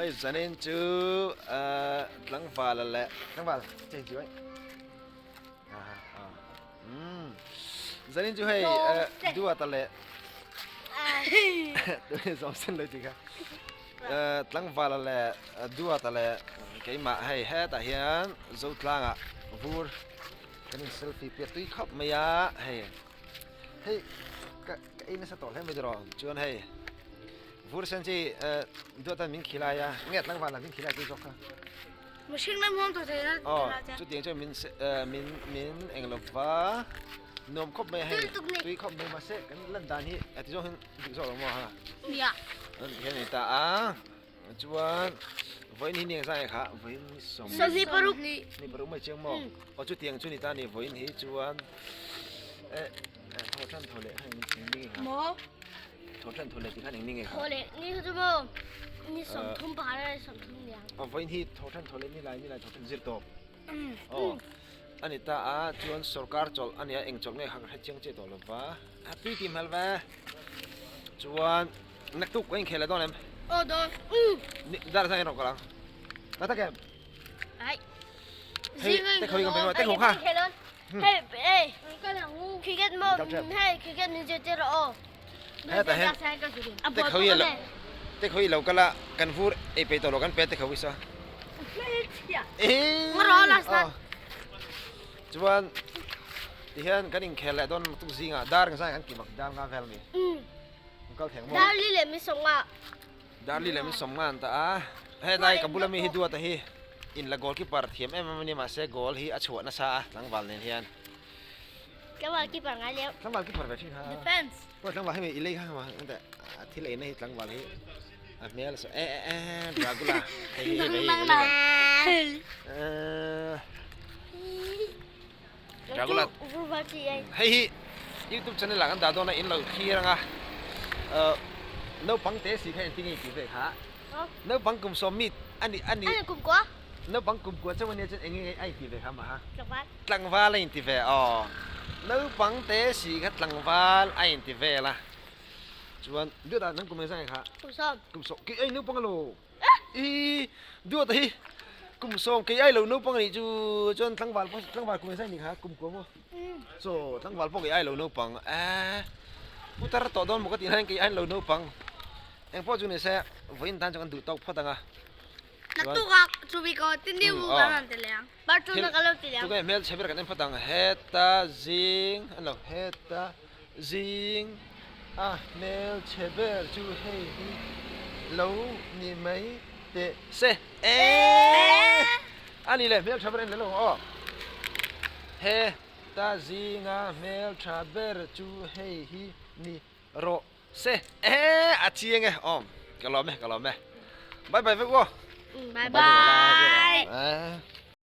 Hei zanin chu tlangval leh tlangval change chi mai zanin chu hei duata leh zawm sen lo chi kha tlangval leh duata leh keimah hei hetah hian zotlangah vur kan in selfie pui a tui khawp mai a hei hei ka ei nasa tawh hle mai tiraw chuan hei Vur sen chi duat min khilai a, nge tlangval ah min khilai tih zawk kha. Mihring lam huam tawh thei la. Aw, chutiang chuan min min min eng lo va nuam khawp mai a hei, tui khawp mai mahse kan lan dan hi a ti zawk hian dik zawk lo maw ha. Nia. An ti hian a ni ta a, chuan vawiin hi ni ang zai kha vawiin ni sawm. 26. Ni paruk mai chiang maw? Aw chutiang chu ni ta ni vawiin hi chuan eh thaw tan thaw leh kha eng ni nge kha. Maw. Thaw tan thaw leh tih khan eng ni nge kha? Thaw leh ni kha chu maw ni 30 pakhat a 30 ni ang. Aw vawiin hi thaw tan thaw leh ni lai ni lai thaw tan zir tawp. Aw a ni ta a chuan sorkar chawlh a nia eng chawlh nge kha ka hre chiang chiah tawh lo va. A tui tih hmel ve. Chuan naktuk ka inkhel leh dawn em? Aw dawn. Dar zang in rawn kal ang. Na tak em? Ai. Hei te khawi kan pe maw te khaw kha. Hei ei cricket maw hei cricket min zirtir rawh aw. Heta hian te khawi lo te khawi lo kal a kan vur ei peih tawh lo kan pe te khawi sa. Chuan tihian kan inkhel leh dawn tuk zingah dar ang zai kan kim ang dar nga vel a ni. Kan kal thei ang maw? Darli leh mi sawmnga. Darli leh mi sawmnga an ta a. Hetlai ka bula mi hi duata hi in la goalkeeper thiam em em a ni mahse goal hi a chhuah nasa a tlangval nen hian. Tlangval keeper ngai leu. Tlangval keeper ve thin kha. Defense. Pawh tlangval hemi i lei kha ma ente a thil eina hi tlangval hi a hmel saw e e e Dragula hei hi hei hei hei Dragula hei hi YouTube channel ah kan dah dawn a in lo thlir anga naupang te si kha engtin nge tih ve kha naupang kum sawm mi ani ani naupang kum kua chauh ania chuan eng nge a intih ve kha maha tlangval a inti ve aw naupang te si kha tlangval a inti vel a chuan duat ah nang kum engzah nge kha kum sawm kei ai naupang alo i duat hi kum sawm kei ai lo naupang anih chu chuan tlangval pawh tlangval kum engzah nge ni kha kum kua maw chaw tlangval pawh kei ai lo naupang eh putar tawh dawn maw ka tih hian kei ai lo naupang eng pawh chu ni se vawiin tan chuan kan duh tawk phawt ang a. Naktukah chumi ko tini wu kan rawn ti leh ang. Partuna ka lo ti leh ang. Tunge hmelchhe ber kan en phawt ang. Heta zing an lo heta zing a hmelchhe ber chu hei hi lo ni mai teh se. Eee a ni le hmeltha ber en leh lo ang aw. Heta zinga hmeltha ber chu hei hi ni rawh. Se eh a chiang e awm ka lawm e ka lawm e bye bye vek aw bye bye. Eh.